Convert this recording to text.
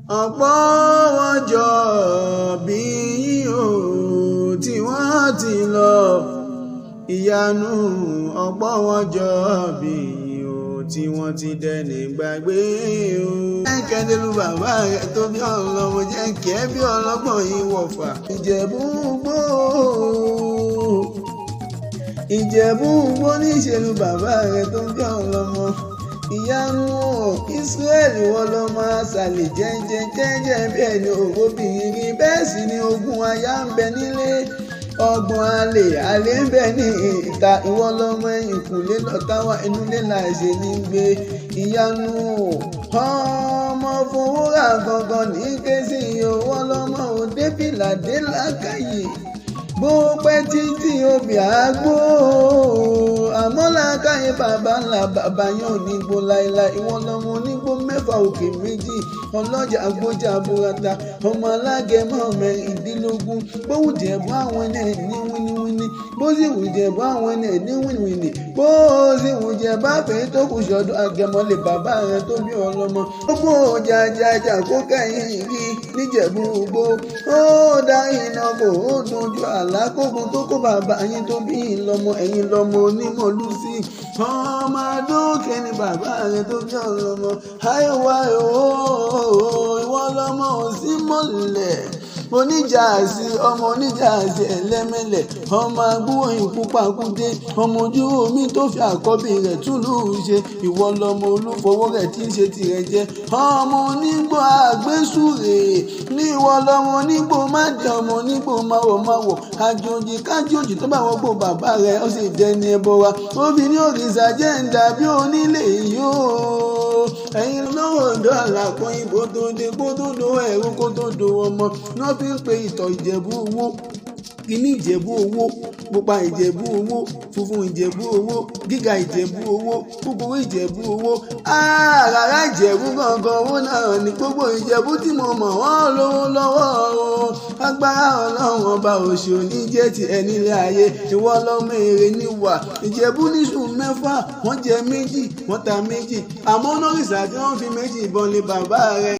Ọ̀pọ̀ wọn jọ bí o tí wọ́n ti lọ. Ìyanu, ọ̀pọ̀ wọn jọ bí o tí wọ́n ti dẹni gbàgbé o. Kẹ́ndélu bàbá rẹ̀ tó bí ọlọ́mọ jẹ́ kí ẹ bí ọlọ́gbọ̀n yìí wọ̀fà. Ìjẹ̀bú gbó, Ìjẹ̀bú gbó níṣèlú bàbá rẹ̀ tó bí ọlọ́mọ. Ìyanu o, Israẹli, wọ́n lọ máa ṣàlè jẹ́jẹ́ jẹ́jẹ́ bí ẹni òbóbìnrin rí. Bẹ́ẹ̀ sì ni ogún aya ń bẹ nílé, 30 àlè àlè ń bẹ ní ìta. Ìwọ lọmọ ẹ̀yìnkùlé lọ́tàwá, inú ilé láìṣe ní gbé. Ìyanu o, ọmọ fowórà gangan ní ké sí. Owó lọmọ òde fìlà dé lákàyè, bó pẹ́ títí obì àgbò, àmọ́ làákàyè bàbá ńlá bàbá yẹn ò ní gbó láéláé. Ìwọ lọmọ onígbó mẹ́fà, òkè méjì, ọlọ́jà agbójà burata, ọmọ alágẹmọ 16. Bówù jẹ̀bú àwọn ẹni ní wíníwíní, bó sì wù jẹ̀bú àwọn ẹni ní wíníwíní, bó sì wù jẹ̀bú àfẹ́ tó kù sọ́dọ̀ àgẹmọ́lẹ̀ bàbá rẹ tó bí ọlọ́mọ. Gbogbo jàjàjà kó kẹ́yìn rí níjẹ̀bú gbó, ó dá iná kò ó dojú àlákògùn tó kó bàbá yín tó bí lọ́mọ. Ẹ̀yìn lọ́mọ onímọ̀ lùsì, ọmọ adókè ni bàbá rẹ tó bí ọlọ́mọ. Àìwá ìwọ lọ́mọ òsì mọ́lẹ̀ oníjàásí, ọmọ oníjàásí ẹlẹ́mẹ̀lẹ̀, ọmọ agbóhìn pupa kúdé, ọmọ ojú omi tó fi àkọ́bí rẹ̀ túlù ṣe. Ìwọ lọmọ olúfọwọ́ rẹ̀ tí ń ṣe tirẹ̀ jẹ́, ọmọ onígbò àgbésùrè ní. Ìwọ lọmọ onígbò má dé, ọmọ onígbò máwọ̀ máwọ̀, kájòjì kájòjì tó bá wọ́n gbó bàbá rẹ̀, ó sì dẹni ẹbọ wa. Obìnrin òrìṣà jẹ́ ń dàbí onílé yìí ó. Ẹ̀yin lọ́wọ́ dọ́là kan ìbò tó dé, kó tó do ẹ̀rú, kó tó do ọmọ náà fi ń pe ìtọ̀ Ìjẹ̀bú owó. Kíní Ìjẹ̀bú owó, pupa Ìjẹ̀bú owó, funfun Ìjẹ̀bú owó, gíga Ìjẹ̀bú owó, kúkúrú Ìjẹ̀bú owó, rárá, Ìjẹ̀bú gangan owó náà ní. Gbogbo Ìjẹ̀bú tí mo mọ̀, wọ́n lówó lọ́wọ́ o. Agbára Ọlọ́run Ọba, òṣì òní jẹ́ ti ẹ̀ nílé ayé. Ìwọ lọ́mọ èrè níwà Ìjẹ̀bú níṣù mẹ́fà, wọ́n jẹ 2, wọ́n ta 2, àmọ́ nọ́rìṣà tí wọ́n fi 2 ìbọn lé bàbá rẹ̀.